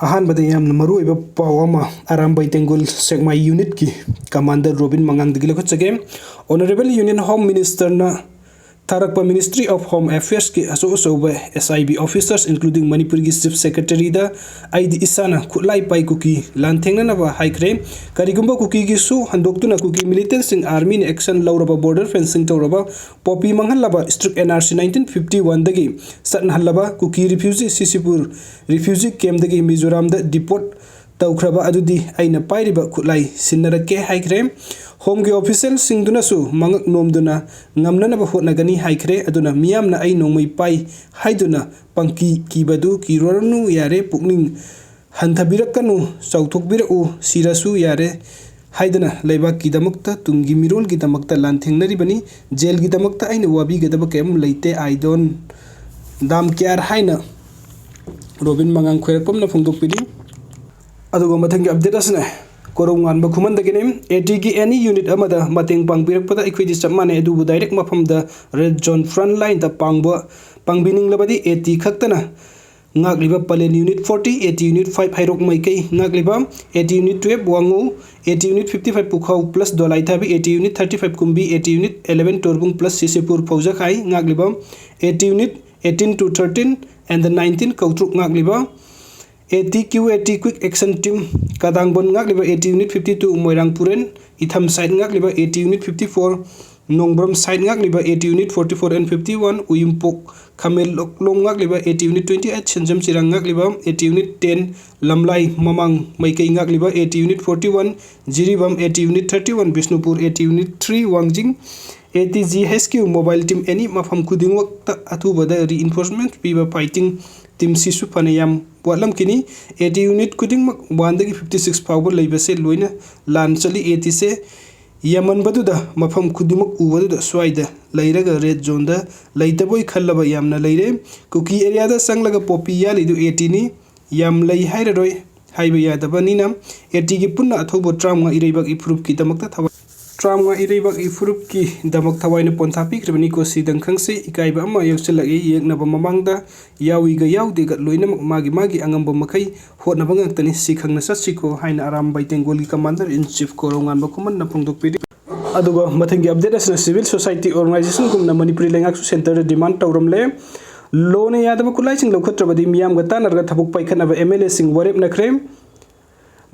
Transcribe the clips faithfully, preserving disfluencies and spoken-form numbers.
ꯑꯍꯥꯟꯕꯗ ꯌꯥꯝꯅ ꯃꯔꯨꯑꯣꯏꯕ ꯄꯥꯎ ꯑꯃ ꯑꯔꯥꯝꯕꯥꯏ ꯇꯦꯡꯒꯨꯜ ꯁꯦꯛꯃꯥꯏ unitꯀꯤ commander ꯔꯣꯕꯤꯟ ꯃꯉꯥꯡꯗꯒꯤ ꯂꯧꯈꯠꯆꯒꯦ꯫ Honourable Union Home Ministerꯅ ꯊꯥꯔꯛꯄ Ministry of Home Affairsꯀꯤ ꯑꯆꯧ ꯑꯆꯧꯕ S I B officers, including ꯃꯅꯤꯄꯨꯔꯒꯤ Chief Secretaryꯗ ꯑꯩꯗꯤ ꯏꯁꯥꯅ ꯈꯨꯠꯂꯥꯏ ꯄꯥꯏ ꯀꯨꯀꯤ ꯂꯥꯟꯊꯦꯡꯅꯅꯕ ꯍꯥꯏꯈ꯭ꯔꯦ꯫ ꯀꯔꯤꯒꯨꯝꯕ ꯀꯨꯀꯤꯒꯤꯁꯨ ꯍꯟꯗꯣꯛꯇꯨꯅ ꯀꯨꯀꯤ militantꯁꯤꯡ armyꯅ action ꯂꯧꯔꯕ, border fencing ꯇꯧꯔꯕ, poppy ꯃꯥꯡꯍꯜꯂꯕ, strict N R C nineteen fifty oneꯗꯒꯤ ꯆꯠꯅꯍꯜꯂꯕ, ꯀꯨꯀꯤ refugee ꯁꯤꯁꯤꯄꯨꯔ refugee campꯗꯒꯤ ꯃꯤꯖꯣꯔꯥꯝꯗ deport ꯇꯧꯈ꯭ꯔꯕ ꯑꯗꯨꯗꯤ ꯑꯩꯅ ꯄꯥꯏꯔꯤꯕ ꯈꯨꯠꯂꯥꯏ ꯁꯤꯟꯅꯔꯛꯀꯦ ꯍꯥꯏꯈ꯭ꯔꯦ꯫ Homeꯒꯤ officialꯁꯤꯡꯗꯨꯅꯁꯨ ꯃꯉꯛ ꯅꯣꯝꯗꯨꯅ ꯉꯝꯅꯅꯕ ꯍꯣꯠꯅꯒꯅꯤ ꯍꯥꯏꯈ꯭ꯔꯦ꯫ ꯑꯗꯨꯅ ꯃꯤꯌꯥꯝꯅ ꯑꯩ ꯅꯣꯡꯃꯩ ꯄꯥꯏ ꯍꯥꯏꯗꯨꯅ ꯄꯪꯀꯤ ꯀꯤꯕꯗꯨ ꯀꯤꯔꯨꯔꯅꯨ ꯌꯥꯔꯦ, ꯄꯨꯛꯅꯤꯡ ꯍꯟꯊꯕꯤꯔꯛꯀꯅꯨ, ꯆꯥꯎꯊꯣꯛꯄꯤꯔꯛꯎ, ꯁꯤꯔꯁꯨ ꯌꯥꯔꯦ ꯍꯥꯏꯗꯅ ꯂꯩꯕꯥꯛꯀꯤꯗꯃꯛꯇ, ꯇꯨꯡꯒꯤ ꯃꯤꯔꯣꯜꯒꯤꯗꯃꯛꯇ ꯂꯥꯟꯊꯦꯡꯅꯔꯤꯕꯅꯤ꯫ Jailꯒꯤꯗꯃꯛꯇ ꯑꯩꯅ ꯋꯥꯕꯤꯒꯗꯕ ꯀꯔꯤꯝ ꯂꯩꯇꯦ, I don't damn care ꯍꯥꯏꯅ ꯔꯣꯕꯤꯟ ꯃꯉꯥꯡ ꯈꯣꯏꯔꯛꯄꯝꯅ ꯐꯣꯡꯗꯣꯛꯄꯤꯔꯤ꯫ ꯑꯗꯨꯒ ꯃꯊꯪꯒꯤ update ꯑꯁꯤꯅ ꯀꯣꯔꯧꯉꯥꯟꯕ ꯈꯨꯃꯟꯗꯒꯤꯅꯤ꯫ ATꯒꯤ any unit ꯑꯃꯗ ꯃꯇꯦꯡ ꯄꯥꯡꯕꯤꯔꯛꯄꯗ ꯑꯩꯈꯣꯏꯗꯤ ꯆꯞ ꯃꯥꯟꯅꯩ, ꯑꯗꯨꯕꯨ direct ꯃꯐꯝꯗ red zone front lineꯗ ꯄꯥꯡꯕ, ꯄꯥꯡꯕꯤꯅꯤꯡꯂꯕꯗꯤ AT ꯈꯛꯇꯅ ꯉꯥꯛꯂꯤꯕ plan unit forty, AT unit five ꯍꯩꯔꯣꯛ ꯃꯥꯏꯀꯩ ꯉꯥꯛꯂꯤꯕ, AT unit twelve ꯋꯥꯉꯨ, AT unit fifty five ꯄꯨꯈꯥꯎ plus ꯗꯣꯂꯥꯏꯊꯥꯕꯤ, AT unit thirty five ꯀꯨꯝꯕꯤ, AT unit eleven ꯇꯣꯔꯕꯨꯡ plus ꯁꯤꯁꯤꯄꯨꯔ ꯐꯧꯖꯈꯥꯏ ꯉꯥꯛꯂꯤꯕ, AT unit eighteen to thirteen and the nineteen ꯀꯧꯇ꯭ꯔꯨꯛ ꯉꯥꯛꯂꯤꯕ, AT QAT Quick Action Team ꯀꯗꯥꯡꯕꯣꯟ ꯉꯥꯛꯂꯤꯕ, AT unit fifty two Moirang ꯄꯨꯔꯦꯟ ꯏꯊꯝ side ꯉꯥꯛꯂꯤꯕ, AT unit fifty four ꯅꯣꯡꯕ꯭ꯔꯝ side ꯉꯥꯛꯂꯤꯕ, AT unit forty four and fifty one ꯎꯌꯨꯝꯄꯣꯛ ꯈꯥꯃꯦꯟꯂꯣꯛꯂꯣꯡ ꯉꯥꯛꯂꯤꯕ, AT unit twenty eight Senjam ꯆꯤꯔꯥꯡ ꯉꯥꯛꯂꯤꯕ, AT unit ten ꯂꯝꯂꯥꯏ ꯃꯃꯥꯡ ꯃꯥꯏꯀꯩ ꯉꯥꯛꯂꯤꯕ, AT unit forty one Jiribam, AT unit thirty one Bishnupur, AT unit three ꯋꯥꯡꯖꯤꯡ, ATGHQ mobile team any ꯃꯐꯝ ꯈꯨꯗꯤꯡꯃꯛꯇ ꯑꯊꯨꯕꯗ reinforcement ꯄꯤꯕ fighting teamꯁꯤꯁꯨ ꯐꯅ ꯌꯥꯝ ꯋꯥꯠꯂꯝꯈꯤꯅꯤ꯫ AT unit ꯈꯨꯗꯤꯡꯃꯛ oneꯗꯒꯤ fifty six ꯐꯥꯎꯕ ꯂꯩꯕꯁꯦ ꯂꯣꯏꯅ ꯂꯥꯟ ꯆꯠꯂꯤ꯫ ATꯁꯦ ꯌꯥꯝꯃꯟꯕꯗꯨꯗ ꯃꯐꯝ ꯈꯨꯗꯤꯡꯃꯛ ꯎꯕꯗꯨꯗ ꯁ꯭ꯋꯥꯏꯗ ꯂꯩꯔꯒ red zoneꯗ ꯂꯩꯇꯕꯣꯏ ꯈꯜꯂꯕ ꯌꯥꯝꯅ ꯂꯩꯔꯦ꯫ ꯀꯨꯀꯤ areaꯗ ꯆꯪꯂꯒ poppy ꯌꯥꯜꯂꯤꯗꯨ ATꯅꯤ꯫ ꯌꯥꯝ ꯂꯩ ꯍꯥꯏꯔꯔꯣꯏ, ꯍꯥꯏꯕ ꯌꯥꯗꯕꯅꯤꯅ꯫ ATꯒꯤ ꯄꯨꯟꯅ ꯑꯊꯧꯕ ꯇꯔꯥꯃꯉꯥ ꯏꯔꯩꯕꯥꯛ ꯏꯐꯨꯔꯨꯞꯀꯤꯗꯃꯛꯇ ꯊꯋꯥꯏ ꯇꯔꯥꯃꯉꯥ ꯏꯔꯩꯕꯥꯛ ꯏꯐꯨꯔꯨꯞꯀꯤꯗꯃꯛ ꯊꯋꯥꯏꯅ ꯄꯣꯟꯊꯥ ꯄꯤꯈ꯭ꯔꯕꯅꯤꯀꯣ꯫ ꯁꯤ ꯗꯪꯈꯪꯁꯦ ꯏꯀꯥꯏꯕ ꯑꯃ ꯌꯥꯎꯁꯤꯜꯂꯛꯏ꯫ ꯌꯦꯛꯅꯕ ꯃꯃꯥꯡꯗ ꯌꯥꯎꯏꯒ ꯌꯥꯎꯗꯦꯒ ꯂꯣꯏꯅꯃꯛ ꯃꯥꯒꯤ ꯃꯥꯒꯤ ꯑꯉꯝꯕ ꯃꯈꯩ ꯍꯣꯠꯅꯕ ꯉꯥꯛꯇꯅꯤ꯫ ꯁꯤ ꯈꯪꯅ ꯆꯠꯁꯤꯀꯣ ꯍꯥꯏꯅ ꯑꯔꯥꯝꯕꯥꯏ ꯇꯦꯡꯒꯣꯜꯒꯤ commander in chief ꯀꯣꯔꯧꯉꯥꯟꯕ ꯈꯨꯃꯟꯅ ꯐꯣꯡꯗꯣꯛꯄꯤꯔꯤ꯫ ꯑꯗꯨꯒ ꯃꯊꯪꯒꯤ update ꯑꯁꯤꯅ civil society organizationꯒꯨꯝꯅ ꯃꯅꯤꯄꯨꯔꯤ ꯂꯩꯉꯥꯛꯁꯨ centreꯗ demand ꯇꯧꯔꯝꯂꯦ꯫ Lawꯅ ꯌꯥꯗꯕ ꯈꯨꯠꯂꯥꯏꯁꯤꯡ ꯂꯧꯈꯠꯇ꯭ꯔꯕꯗꯤ ꯃꯤꯌꯥꯝꯒ ꯇꯥꯟꯅꯔꯒ ꯊꯕꯛ ꯄꯥꯏꯈꯠꯅꯕ MLAꯁꯤꯡ ꯋꯥꯔꯦꯞꯅꯈ꯭ꯔꯦ꯫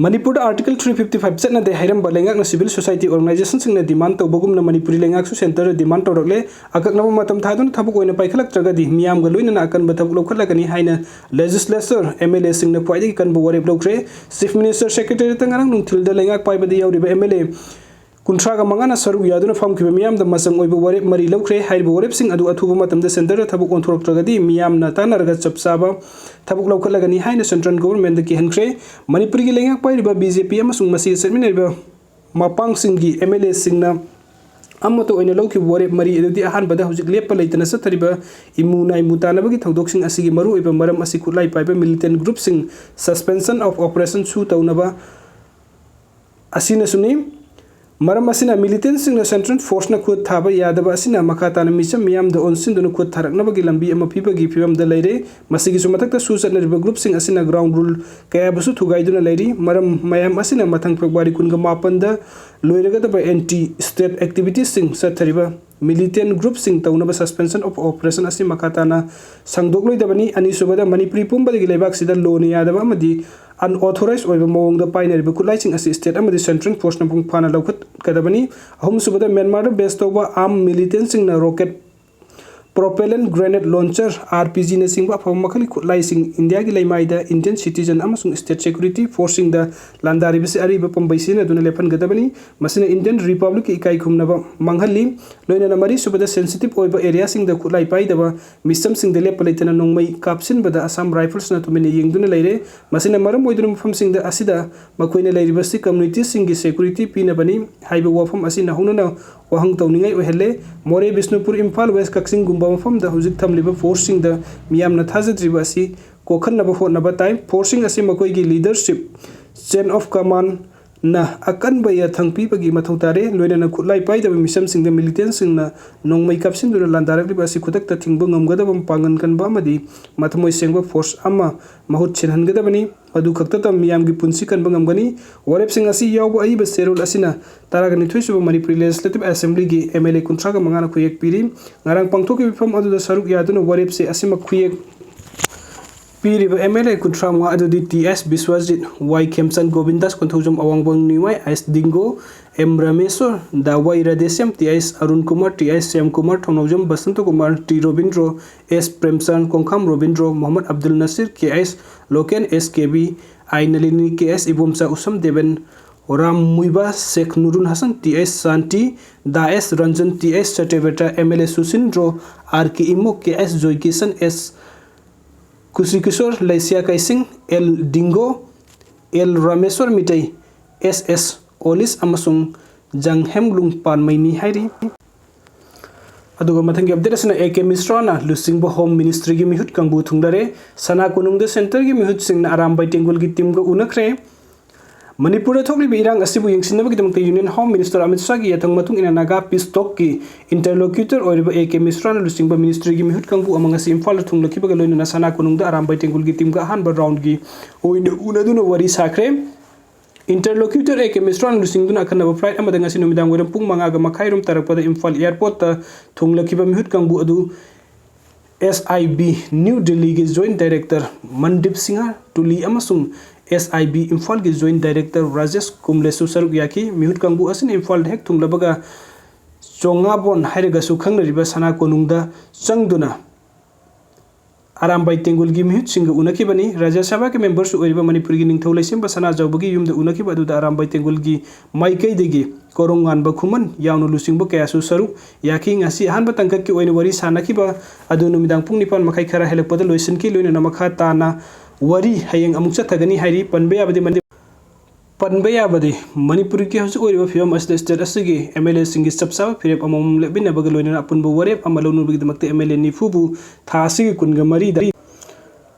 ꯃꯅꯤꯄꯨꯔꯗ Article three fifty five ꯆꯠꯅꯗꯦ ꯍꯥꯏꯔꯝꯕ ꯂꯩꯉꯥꯛꯅ civil society organizationꯁꯤꯡꯅ demand ꯇꯧꯕꯒꯨꯝꯅ Manipuri ꯂꯩꯉꯥꯛꯁꯨ centreꯗ demand ꯇꯧꯔꯛꯂꯦ꯫ ꯑꯀꯛꯅꯕ ꯃꯇꯝ ꯊꯥꯗꯨꯅ ꯊꯕꯛ ꯑꯣꯏꯅ ꯄꯥꯏꯈꯠꯂꯛꯇ꯭ꯔꯒꯗꯤ ꯃꯤꯌꯥꯝꯒ ꯂꯣꯏꯅꯅ ꯑꯀꯟꯕ ꯊꯕꯛ ꯂꯧꯈꯠꯂꯒꯅꯤ ꯍꯥꯏꯅ legislature, MLAꯁꯤꯡꯅ ꯈ꯭ꯋꯥꯏꯗꯒꯤ ꯀꯟꯕ ꯋꯥꯔꯦꯞ ꯂꯧꯈ꯭ꯔꯦ꯫ Chief Minister Secretariatꯇ ꯉꯔꯥꯡ ꯅꯨꯡꯊꯤꯜꯗ ꯂꯩꯉꯥꯛ ꯄꯥꯏꯕꯗ ꯌꯥꯎꯔꯤꯕ MLA ꯀꯨꯟꯊ꯭ꯔꯥꯒ ꯃꯉꯥꯅ ꯁꯔꯨꯛ ꯌꯥꯗꯨꯅ ꯐꯝꯈꯤꯕ ꯃꯤꯌꯥꯝꯗ ꯃꯆꯪ ꯑꯣꯏꯕ ꯋꯥꯔꯦꯞ ꯃꯔꯤ ꯂꯧꯈ꯭ꯔꯦ꯫ ꯍꯥꯏꯔꯤꯕ ꯋꯥꯔꯦꯞꯁꯤꯡ ꯑꯗꯨ ꯑꯊꯨꯕ ꯃꯇꯝꯗ centreꯗ ꯊꯕꯛ ꯑꯣꯟꯊꯣꯔꯛꯇ꯭ꯔꯒꯗꯤ ꯃꯤꯌꯥꯝꯅ ꯇꯥꯟꯅꯔꯒ ꯆꯞ ꯆꯥꯕ ꯊꯕꯛ ꯂꯧꯈꯠꯂꯒꯅꯤ ꯍꯥꯏꯅ central governmentꯗ ꯀꯤꯍꯟꯈ꯭ꯔꯦ꯫ ꯃꯅꯤꯄꯨꯔꯒꯤ ꯂꯩꯉꯥꯛ ꯄꯥꯏꯔꯤꯕ BJP ꯑꯃꯁꯨꯡ ꯃꯁꯤꯒ ꯆꯠꯃꯤꯟꯅꯔꯤꯕ ꯃꯄꯥꯡꯁꯤꯡꯒꯤ MLAꯁꯤꯡꯅ ꯑꯃꯠꯇ ꯑꯣꯏꯅ ꯂꯧꯈꯤꯕ ꯋꯥꯔꯦꯞ ꯃꯔꯤ ꯑꯗꯨꯗꯤ, ꯑꯍꯥꯟꯕꯗ, ꯍꯧꯖꯤꯛ ꯂꯦꯞꯄ ꯂꯩꯇꯅ ꯆꯠꯊꯔꯤꯕ ꯏꯃꯨ ꯅꯥꯏꯃꯨ ꯇꯥꯟꯅꯕꯒꯤ ꯊꯧꯗꯣꯛꯁꯤꯡ ꯑꯁꯤꯒꯤ ꯃꯔꯨꯑꯣꯏꯕ ꯃꯔꯝ ꯑꯁꯤ ꯈꯨꯠꯂꯥꯏ ꯄꯥꯏꯕ militant groupꯁꯤꯡ suspension of operation ꯁꯨ ꯇꯧꯅꯕ ꯑꯁꯤꯅꯁꯨꯅꯤ꯫ ꯃꯔꯝ ꯑꯁꯤꯅ militantꯁꯤꯡꯅ central forceꯅ ꯈꯨꯠ ꯊꯥꯕ ꯌꯥꯗꯕ ꯑꯁꯤꯅ ꯃꯈꯥ ꯇꯥꯅ ꯃꯤꯆꯝ ꯃꯤꯌꯥꯝꯗ ꯑꯣꯟꯁꯤꯟꯗꯨꯅ ꯈꯨꯠ ꯊꯥꯔꯛꯅꯕꯒꯤ ꯂꯝꯕꯤ ꯑꯃ ꯄꯤꯕꯒꯤ ꯐꯤꯕꯝꯗ ꯂꯩꯔꯦ꯫ ꯃꯁꯤꯒꯤꯁꯨ ꯃꯊꯛꯇ ꯁꯨ ꯆꯠꯅꯔꯤꯕ groupꯁꯤꯡ ꯑꯁꯤꯅ ground rule ꯀꯌꯥꯕꯨꯁꯨ ꯊꯨꯒꯥꯏꯗꯨꯅ ꯂꯩꯔꯤ꯫ ꯃꯔꯝ ꯃꯌꯥꯝ ꯑꯁꯤꯅ ꯃꯊꯪ February ꯀꯨꯟꯒ ꯃꯥꯄꯟꯗ ꯂꯣꯏꯔꯒꯗꯕ anti state activitiesꯁꯤꯡ ꯆꯠꯊꯔꯤꯕ militant groupꯁꯤꯡ ꯇꯧꯅꯕ suspension of operation ꯑꯁꯤ ꯃꯈꯥ ꯇꯥꯅ ꯁꯥꯡꯗꯣꯛꯂꯣꯏꯗꯕꯅꯤ꯫ ꯑꯅꯤꯁꯨꯕꯗ, ꯃꯅꯤꯄꯨꯔꯤ ꯄꯨꯝꯕꯗꯒꯤ ꯂꯩꯕꯥꯛꯁꯤꯗ lawꯅ ꯌꯥꯗꯕ ꯑꯃꯗꯤ unauthorized ꯑꯣꯏꯕ ꯃꯑꯣꯡꯗ ꯄꯥꯏꯅꯔꯤꯕ ꯈꯨꯠꯂꯥꯏꯁꯤꯡ ꯑꯁꯤ state ꯑꯃꯗꯤ central forceꯅ ꯃꯄꯨꯡ ꯐꯥꯅ ꯂꯧꯈꯠꯀꯗꯕꯅꯤ꯫ ꯑꯍꯨꯝꯁꯨꯕꯗ, ꯃ꯭ꯌꯥꯟꯃꯥꯔꯗ base ꯇꯧꯕ armed militantꯁꯤꯡꯅ rocket, propellant grenade launcher, RPGꯅꯆꯤꯡꯕ ꯑꯐꯕ ꯃꯈꯜꯒꯤ ꯈꯨꯠꯂꯥꯏꯁꯤꯡ ꯏꯟꯗꯤꯌꯥꯒꯤ ꯂꯩꯃꯥꯏꯗ Indian citizen ꯑꯃꯁꯨꯡ state security forceꯁꯤꯡꯗ ꯂꯥꯟꯗꯥꯔꯤꯕꯁꯤ ꯑꯔꯤꯕ ꯄꯥꯝꯕꯩ ꯁꯤꯖꯤꯟꯅꯗꯨꯅ ꯂꯦꯞꯍꯟꯒꯗꯕꯅꯤ꯫ ꯃꯁꯤꯅ Indian Republicꯀꯤ ꯏꯀꯥꯏ ꯈꯨꯝꯅꯕ ꯃꯥꯡꯍꯜꯂꯤ꯫ ꯂꯣꯏꯅꯅ ꯃꯔꯤꯁꯨꯕꯗ, sensitive ꯑꯣꯏꯕ areaꯁꯤꯡꯗ ꯈꯨꯠꯂꯥꯏ ꯄꯥꯏꯗꯕ ꯃꯤꯆꯝꯁꯤꯡꯗ ꯂꯦꯞꯄ ꯂꯩꯇꯅ ꯅꯣꯡꯃꯩ ꯀꯥꯞꯁꯤꯟꯕꯗ Assam Riflesꯅ ꯇꯨꯃꯤꯟꯅ ꯌꯦꯡꯗꯨꯅ ꯂꯩꯔꯦ꯫ ꯃꯁꯤꯅ ꯃꯔꯝ ꯑꯣꯏꯗꯨꯅ ꯃꯐꯝꯁꯤꯡꯗ ꯑꯁꯤꯗ ꯃꯈꯣꯏꯅ ꯂꯩꯔꯤꯕꯁꯤ communityꯁꯤꯡꯒꯤ security ꯄꯤꯅꯕꯅꯤ ꯍꯥꯏꯕ ꯋꯥꯐꯝ ꯑꯁꯤꯅ ꯍꯧꯅꯅ ꯋꯥꯍꯪ ꯇꯧꯅꯤꯡꯉꯥꯏ ꯑꯣꯏꯍꯜꯂꯦ꯫ ꯃꯣꯔꯦ, ꯕꯤꯁꯅꯨꯄꯨꯔ, ꯏꯝꯐꯥꯜ West, ꯀꯛꯆꯤꯡꯒꯨꯝꯕ ꯃꯐꯝꯗ ꯍꯧꯖꯤꯛ ꯊꯝꯂꯤꯕ forceꯁꯤꯡꯗ ꯃꯤꯌꯥꯝꯅ ꯊꯥꯖꯗ꯭ꯔꯤꯕ ꯑꯁꯤ ꯀꯣꯛꯍꯟꯅꯕ ꯍꯣꯠꯅꯕ ꯇꯥꯏ꯫ Forceꯁꯤꯡ ꯑꯁꯤ ꯃꯈꯣꯏꯒꯤ leadership, chain of command, ꯅ ꯑꯀꯟꯕ ꯌꯥꯊꯪ ꯄꯤꯕꯒꯤ ꯃꯊꯧ ꯇꯥꯔꯦ꯫ ꯂꯣꯏꯅꯅ ꯈꯨꯠꯂꯥꯏ ꯄꯥꯏꯗꯕ ꯃꯤꯁꯝꯁꯤꯡꯗ ꯃꯤꯂꯤꯇꯦꯟꯁꯤꯡꯅ ꯅꯣꯡꯃꯩ ꯀꯥꯞꯁꯤꯟꯗꯨꯅ ꯂꯥꯟꯗꯥꯔꯛꯂꯤꯕ ꯑꯁꯤ ꯈꯨꯗꯛꯇ ꯊꯤꯡꯕ ꯉꯝꯒꯗꯕ ꯃꯄꯥꯡꯒꯜ ꯀꯟꯕ ꯑꯃꯗꯤ ꯃꯊꯃꯣꯏ ꯁꯦꯡꯕ ꯐꯣꯔꯁ ꯑꯃ ꯃꯍꯨꯠ ꯁꯤꯟꯍꯟꯒꯗꯕꯅꯤ꯫ ꯃꯗꯨ ꯈꯛꯇꯗ ꯃꯤꯌꯥꯝꯒꯤ ꯄꯨꯟꯁꯤ ꯀꯟꯕ ꯉꯝꯒꯅꯤ꯫ ꯋꯥꯔꯦꯞꯁꯤꯡ ꯑꯁꯤ ꯌꯥꯎꯕ ꯑꯏꯕ ꯆꯦꯔꯣꯜ ꯑꯁꯤꯅ ꯇꯔꯥꯒ ꯅꯤꯊꯣꯏ ꯁꯨꯕ ꯃꯅꯤꯄꯨꯔꯤ ꯂꯦꯖꯤꯁꯂꯦꯇꯤꯚ ꯑꯦꯁꯦꯝꯕ꯭ꯂꯤꯒꯤ ꯑꯦꯝ ꯑꯦꯜ ꯑꯦ ꯀꯨꯟꯊ꯭ꯔꯥꯒ ꯃꯉꯥꯅ ꯈꯨꯌꯦꯛ ꯄꯤꯔꯤ꯫ ꯉꯔꯥꯡ ꯄꯥꯡꯊꯣꯛꯈꯤꯕ ꯃꯤꯐꯝ ꯑꯗꯨꯗ ꯁꯔꯨꯛ ꯌꯥꯗꯨꯅ ꯋꯥꯔꯦꯞꯁꯦ ꯑꯁꯤꯃꯛ ꯈꯨꯌꯦꯛ ꯄꯤꯔꯤꯕ ꯑꯦꯝ ꯑꯦꯜ ꯑꯦ ꯀꯨꯟꯊ꯭ꯔꯥ ꯃꯉꯥ ꯑꯗꯨꯗꯤ T S Biswajit, Y Khemchand, Govindas Konthoujam, Awangbam Ningoi, S Dingo, M Rameshwor, ꯗꯥ Y Radheshyam, T S Arun Kumar, T S Shyam Kumar, Thounaojam Basanta Kumar, T Robindro, S Premchand, Kongkham Robindro, Mohammad Abdul Nasir, K S Loken, S K B, I Nalini, K S Ibomcha, Usham Deben, Ram Muivah, Sheikh Noorul Hassan, T S Shanti, ꯗꯥ S Ranjan, T S Satyabrata, M L ꯑꯦ ꯁꯨꯁꯤꯟꯗ꯭ꯔꯣ, ꯑꯥꯔ ꯀꯦ ꯏꯃꯣ, ꯀꯦ ꯑꯦꯁ ꯖꯣꯏꯀꯤꯁꯟ, ꯑꯦꯁ ꯀꯨꯁꯤꯀꯤꯁꯣꯔ, ꯂꯩꯁꯤꯌꯥ ꯀꯩꯁꯤꯡ, ꯑꯦꯜ ꯗꯤꯡꯒꯣ, ꯑꯦꯜ ꯔꯥꯃꯦꯁꯣꯔ ꯃꯤꯇꯩ, ꯑꯦꯁ ꯑꯦꯁ ꯑꯣꯂꯤꯁ ꯑꯃꯁꯨꯡ ꯖꯪ ꯍꯦꯝꯂꯨꯡ ꯄꯥꯟꯃꯩꯅꯤ ꯍꯥꯏꯔꯤ꯫ ꯑꯗꯨꯒ ꯃꯊꯪꯒꯤ update ꯑꯁꯤꯅ A K ꯃꯤꯁ꯭ꯔꯥꯅ ꯂꯨꯆꯤꯡꯕ home ꯃꯤꯅꯤꯁꯇ꯭ꯔꯤꯒꯤ ꯃꯤꯍꯨꯠ ꯀꯥꯡꯕꯨ ꯊꯨꯡꯂꯔꯦ꯫ ꯁꯅꯥ ꯀꯣꯅꯨꯡꯗ ꯁꯦꯟꯇꯔꯒꯤ ꯃꯤꯍꯨꯠꯁꯤꯡꯅ ꯑꯔꯥꯝꯕꯥꯏ ꯇꯦꯡꯒꯣꯜꯒꯤ ꯇꯤꯝꯒ ꯎꯅꯈ꯭ꯔꯦ꯫ ꯃꯅꯤꯄꯨꯔꯗ ꯊꯣꯛꯂꯤꯕ ꯏꯔꯥꯡ ꯑꯁꯤꯕꯨ ꯌꯦꯡꯁꯤꯟꯅꯕꯒꯤꯗꯃꯛꯇ ꯌꯨꯅꯤꯌꯟ ꯍꯣꯝ ꯃꯤꯅꯤꯁꯇꯔ ꯑꯃꯤꯠ ꯁꯥꯍꯒꯤ ꯌꯥꯊꯪ ꯃꯇꯨꯡ ꯏꯟꯅ ꯅꯥꯒꯥ ꯄꯤꯁ ꯇꯣꯛꯀꯤ ꯏꯟꯇꯔꯂꯣꯀ꯭ꯌꯨꯇꯔ ꯑꯣꯏꯔꯤꯕ ꯑꯦ ꯀꯦ ꯃꯤꯁ꯭ꯔꯥꯅ ꯂꯨꯆꯤꯡꯕ ꯃꯤꯅꯤꯁꯇ꯭ꯔꯤꯒꯤ ꯃꯤꯍꯨꯠ ꯀꯥꯡꯕꯨ ꯑꯃ ꯉꯁꯤ ꯏꯝꯐꯥꯜꯗ ꯊꯨꯡꯂꯈꯤꯕꯒ ꯂꯣꯏꯅꯅ ꯁꯅꯥ ꯀꯣꯅꯨꯡꯗ ꯑꯔꯥꯝꯕꯥꯏ ꯇꯦꯡꯒꯣꯜꯒꯤ ꯇꯤꯝꯒ ꯑꯍꯥꯟꯕ ꯔꯥꯎꯟꯒꯤ ꯑꯣꯏꯅ ꯎꯅꯗꯨꯅ ꯋꯥꯔꯤ ꯁꯥꯈ꯭ꯔꯦ꯫ ꯏꯟꯇꯔꯂꯣꯀ꯭ꯌꯨꯇꯔ ꯑꯦ ꯀꯦ ꯃꯤꯁ꯭ꯔꯥꯅ ꯂꯨꯆꯤꯡꯗꯨꯅ ꯑꯈꯟꯅꯕ ꯐ꯭ꯂꯥꯏꯠ ꯑꯃꯗ ꯉꯁꯤ ꯅꯨꯃꯤꯗꯥꯡ ꯋꯥꯏꯔꯝ ꯄꯨꯡ ꯃꯉꯥꯒ ꯃꯈꯥꯏꯔꯣꯝ ꯇꯥꯔꯛꯄꯗ ꯏꯝꯐꯥꯜ ꯑꯦꯌꯔꯄꯣꯔꯠꯇ ꯊꯨꯡꯂꯈꯤꯕ ꯃꯤꯍꯨꯠ ꯀꯥꯡꯕꯨ ꯑꯗꯨ ꯑꯦꯁ ꯑꯥꯏ ꯕꯤ ꯅ꯭ꯌꯨ ꯗꯤꯜꯂꯤꯒꯤ ꯖꯣꯏꯟꯠ ꯗꯥꯏꯔꯦꯛꯇꯔ ꯃꯟꯗꯤꯞ ꯁꯤꯡꯍ ꯇꯨꯂꯤ ꯑꯃꯁꯨꯡ ꯑꯦꯁ ꯑꯥꯏ ꯕꯤ ꯏꯝꯐꯥꯜꯒꯤ ꯖꯣꯏꯟꯠ ꯗꯥꯏꯔꯦꯛꯇꯔ ꯔꯥꯖꯦꯁ ꯀꯨꯝꯂꯦꯁꯨ ꯁꯔꯨꯛ ꯌꯥꯈꯤ꯫ ꯃꯤꯍꯨꯠ ꯀꯥꯡꯕꯨ ꯑꯁꯤꯅ ꯏꯝꯐꯥꯜꯗ ꯍꯦꯛ ꯊꯨꯡꯂꯕꯒ ꯆꯣꯉꯥꯕꯣꯟ ꯍꯥꯏꯔꯒꯁꯨ ꯈꯪꯅꯔꯤꯕ ꯁꯅꯥ ꯀꯣꯅꯨꯡꯗ ꯆꯪꯗꯨꯅ ꯑꯔꯥꯝꯕꯥꯏ ꯇꯦꯡꯒꯣꯜꯒꯤ ꯃꯤꯍꯨꯠꯁꯤꯡꯒ ꯎꯅꯈꯤꯕꯅꯤ꯫ ꯔꯥꯖ꯭ꯌ ꯁꯚꯥꯒꯤ ꯃꯦꯝꯕꯔꯁꯨ ꯑꯣꯏꯔꯤꯕ ꯃꯅꯤꯄꯨꯔꯒꯤ ꯅꯤꯡꯊꯧ ꯂꯩꯁꯦꯝꯕ ꯁꯅꯥꯖꯥꯎꯕꯒꯤ ꯌꯨꯝꯗ ꯎꯅꯈꯤꯕ ꯑꯗꯨꯗ ꯑꯔꯥꯝꯕꯥꯏ ꯇꯦꯡꯒꯣꯜꯒꯤ ꯃꯥꯏꯀꯩꯗꯒꯤ ꯀꯣꯔꯣꯡ ꯉꯥꯟꯕ ꯈꯨꯃꯟ ꯌꯥꯎꯅ ꯂꯨꯆꯤꯡꯕ ꯀꯌꯥꯁꯨ ꯁꯔꯨꯛ ꯌꯥꯈꯤ꯫ ꯉꯁꯤ ꯑꯍꯥꯟꯕ ꯇꯥꯡꯀꯛꯀꯤ ꯑꯣꯏꯅ ꯋꯥꯔꯤ ꯁꯥꯅꯈꯤꯕ ꯑꯗꯨ ꯅꯨꯃꯤꯗꯥꯡ ꯄꯨꯡ ꯅꯤꯄꯥꯟ ꯃꯈꯥꯏ ꯈꯔ ꯍꯦꯜꯂꯛꯄꯗ ꯂꯣꯏꯁꯤꯟꯈꯤ꯫ ꯂꯣꯏꯅꯅ ꯃꯈꯥ ꯇꯥꯅ ꯋꯥꯔꯤ ꯍꯌꯦꯡ ꯑꯃꯨꯛ ꯆꯠꯊꯒꯅꯤ ꯍꯥꯏꯔꯤ꯫ ꯄꯟꯕ ꯌꯥꯕꯗꯤ ꯃꯅꯤ-, ꯄꯟꯕ ꯌꯥꯕꯗꯤ ꯃꯅꯤꯄꯨꯔꯒꯤ ꯍꯧꯖꯤꯛ ꯑꯣꯏꯔꯤꯕ ꯐꯤꯕꯝ ꯑꯁꯤꯗ ꯁ꯭ꯇꯦꯠ ꯑꯁꯤꯒꯤ ꯑꯦꯝ ꯑꯦꯜ ꯑꯦꯁꯤꯡꯒꯤ ꯆꯞ ꯆꯥꯕ ꯐꯤꯔꯦꯞ ꯑꯃꯃꯝ ꯂꯦꯞꯃꯤꯟꯅꯕꯒ ꯂꯣꯏꯅꯅ ꯑꯄꯨꯟꯕ ꯋꯥꯔꯦꯞ ꯑꯃ ꯂꯧꯅꯕꯒꯤꯗꯃꯛꯇ ꯑꯦꯝ ꯑꯦꯜ ꯑꯦ ꯅꯤꯐꯨꯕꯨ ꯊꯥ ꯑꯁꯤꯒꯤ ꯀꯨꯟꯒ ꯃꯔꯤꯗ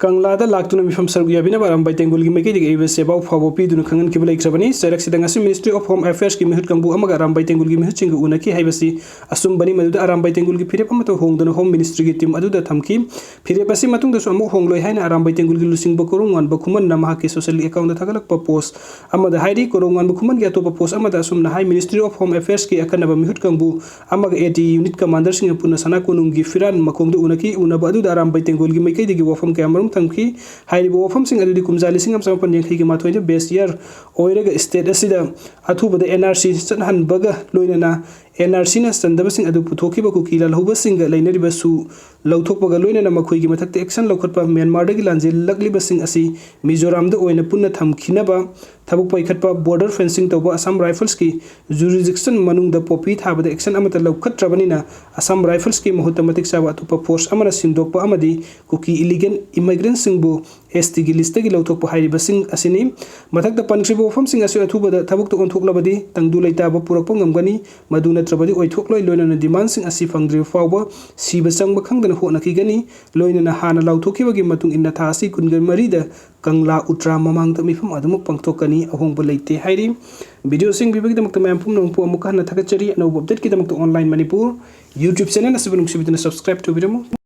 ꯀꯪꯂꯥꯗ ꯂꯥꯛꯇꯨꯅ ꯃꯤꯐꯝ ꯁꯔꯨꯛ ꯌꯥꯕꯤꯅꯕ ꯑꯔꯥꯝꯕꯥꯏ ꯇꯦꯡꯒꯣꯜꯒꯤ ꯃꯥꯏꯀꯩꯗꯒꯤ ꯑꯏꯕ ꯆꯦꯕꯥꯎ ꯐꯥꯎꯕ ꯄꯤꯗꯨꯅ ꯈꯪꯍꯟꯈꯤꯕ ꯂꯩꯈ꯭ꯔꯕꯅꯤ꯫ ꯆꯩꯔꯛꯁꯤꯗ ꯉꯁꯤ Ministry of Home Affairs ꯀꯤ ꯃꯤꯍꯨꯠ ꯀꯥꯡꯕꯨ ꯑꯃꯒ ꯑꯔꯥꯝꯕꯥꯏ ꯇꯦꯡꯒꯣꯜꯒꯤ ꯃꯤꯍꯨꯠꯁꯤꯡꯒ ꯎꯅꯈꯤ ꯍꯥꯏꯕꯁꯤ ꯑꯆꯨꯝꯕꯅꯤ꯫ ꯃꯗꯨꯗ ꯑꯔꯥꯝꯕꯥꯏ ꯇꯦꯡꯒꯣꯜꯒꯤ ꯐꯤꯔꯦꯞ ꯑꯃꯠꯇ ꯍꯣꯡꯗꯅ Home Ministry ꯒꯤ team ꯑꯗꯨꯗ ꯊꯝꯈꯤ꯫ ꯐꯤꯔꯦꯞ ꯑꯁꯤ ꯃꯇꯨꯡꯗꯁꯨ ꯑꯃꯨꯛ ꯍꯣꯡꯂꯣꯏ ꯍꯥꯏꯅ ꯑꯔꯥꯝꯕꯥꯏ ꯇꯦꯡꯒꯣꯜꯒꯤ ꯂꯨꯆꯤꯡꯕ ꯀꯣꯔꯧꯉꯥꯟꯕ ꯈꯨꯃꯟꯅ ꯃꯍꯥꯛꯀꯤ social account ꯊꯥꯒꯠꯂꯛꯄ post ꯑꯃꯗ ꯍꯥꯏꯔꯤ꯫ ꯀꯣꯔꯧꯉꯥꯟꯕ ꯈꯨꯃꯟꯒꯤ ꯑꯇꯣꯞꯄ post ꯑꯃꯗ ꯑꯁꯨꯝꯅ ꯍꯥꯏ, Ministry of Home Affairs ꯀꯤ ꯑꯀꯟꯅꯕ ꯃꯤꯍꯨꯠ ꯀꯥꯡꯕꯨ ꯑꯃꯒ AT unit commander ꯁꯤꯡꯅ ꯄꯨꯟꯅ ꯁꯅꯥ ꯀꯣꯅꯨꯡꯒꯤ ꯐꯤꯔꯥꯟ ꯃꯈꯣꯡꯗ ꯎꯅꯈꯤ꯫ ꯎꯅꯕ ꯑꯗꯨꯗ ꯑꯔꯥꯝꯕꯥꯏ ꯇꯦꯡꯒꯣꯜꯒꯤ ꯃꯥꯏꯀꯩꯗꯒꯤ ꯋꯥꯐꯝ ꯀꯌꯥꯃꯔꯨꯝ ꯊꯝꯈꯤ꯫ ꯍꯥꯏꯔꯤꯕ ꯋꯥꯐꯝꯁꯤꯡ ꯑꯗꯨꯗꯤ ꯀꯨꯝꯖꯥ ꯂꯤꯁꯤꯡ ꯑꯃ ꯆꯃꯥꯄꯟ ꯌꯥꯡꯈꯩꯒꯤ ꯃꯥꯊꯣꯏꯗ base year ꯑꯣꯏꯔꯒ state ꯑꯁꯤꯗ ꯑꯊꯨꯕꯗ NRC ꯆꯠꯍꯟꯕꯒ ꯂꯣꯏꯅꯅ NRC ꯅ ꯆꯟꯗꯕꯁꯤꯡ ꯑꯗꯨ ꯄꯨꯊꯣꯛꯈꯤꯕ ꯀꯨꯀꯤ ꯂꯥꯜꯍꯧꯕꯁꯤꯡꯒ ꯂꯩꯅꯔꯤꯕꯁꯨ ꯂꯧꯊꯣꯛꯄꯒ ꯂꯣꯏꯅꯅ ꯃꯈꯣꯏꯒꯤ ꯃꯊꯛꯇ action ꯂꯧꯈꯠꯄ, ꯃ꯭ꯌꯥꯟꯃꯥꯔꯗꯒꯤ ꯂꯥꯟꯖꯦꯜꯂꯛꯂꯤꯕꯁꯤꯡ ꯑꯁꯤ ꯃꯤꯖꯣꯔꯥꯝꯗ ꯑꯣꯏꯅ ꯄꯨꯟꯅ ꯊꯝꯈꯤꯅꯕ ꯊꯕꯛ ꯄꯥꯏꯈꯠꯄ, border fencing ꯇꯧꯕ, Assam Rifles ꯀꯤ jurisdiction ꯃꯅꯨꯡꯗ poppy ꯊꯥꯕꯗ action ꯑꯃꯠꯇ ꯂꯧꯈꯠꯇ꯭ꯔꯕꯅꯤꯅ Assam Rifles ꯀꯤ ꯃꯍꯨꯠꯇ ꯃꯇꯤꯛ ꯆꯥꯕ ꯑꯇꯣꯞꯄ force ꯑꯃꯅ ꯁꯤꯟꯗꯣꯛꯄ ꯑꯃꯗꯤ ꯀꯨꯀꯤ illegal immigrant ꯁꯤꯡꯕꯨ ST ꯒꯤ list ꯇꯒꯤ ꯂꯧꯊꯣꯛꯄ ꯍꯥꯏꯔꯤꯕꯁꯤꯡ ꯑꯁꯤꯅꯤ꯫ ꯃꯊꯛꯇ ꯄꯟꯈ꯭ꯔꯤꯕ ꯋꯥꯐꯝꯁꯤꯡ ꯑꯁꯤ ꯑꯊꯨꯕꯗ ꯊꯕꯛꯇ ꯑꯣꯟꯊꯣꯛꯂꯕꯗꯤ ꯇꯪꯗꯨ ꯂꯩꯇꯥꯕ ꯄꯨꯔꯛꯄ ꯉꯝꯒꯅꯤ꯫ ꯃꯗꯨ ꯅꯠꯇ꯭ꯔꯕꯗꯤ ꯑꯣꯏꯊꯣꯛꯂꯣꯏ꯫ ꯂꯣꯏꯅꯅ demand ꯁꯤꯡ ꯑꯁꯤ ꯐꯪꯗ꯭ꯔꯤꯕ ꯐꯥꯎꯕ ꯁꯤꯕ ꯆꯪꯕ ꯈꯪꯗꯅ ꯍꯣꯠꯅꯈꯤꯒꯅꯤ꯫ ꯂꯣꯏꯅꯅ ꯍꯥꯟꯅ ꯂꯥꯎꯊꯣꯛꯈꯤꯕꯒꯤ ꯃꯇꯨꯡ ꯏꯟꯅ ꯊꯥ ꯑꯁꯤ ꯀꯨꯟꯒ ꯃꯔꯤꯗ ꯀꯪꯂꯥ ꯎꯇ꯭ꯔꯥ ꯃꯃꯥꯡꯗ ꯃꯤꯐꯝ ꯑꯗꯨꯃꯛ ꯄꯥꯡꯊꯣꯛꯀꯅꯤ꯫ ꯑꯍꯣꯡꯕ ꯂꯩꯇꯦ ꯍꯥꯏꯔꯤ꯫ Video ꯁꯤꯡ ꯌꯦꯡꯕꯤꯕꯒꯤꯗꯃꯛꯇ ꯃꯌꯥꯝ ꯄꯨꯝꯅꯃꯛꯄꯨ ꯑꯃꯨꯛꯀ ꯍꯟꯅ ꯊꯥꯒꯠꯆꯔꯤ꯫ ꯑꯅꯧꯕ update ꯀꯤꯗꯃꯛꯇ Online Manipur YouTube channel ꯑꯁꯤꯕꯨ ꯅꯨꯡꯁꯤꯕꯤꯗꯨꯅ subscribe ꯇꯧꯕꯤꯔꯝꯃꯨ꯫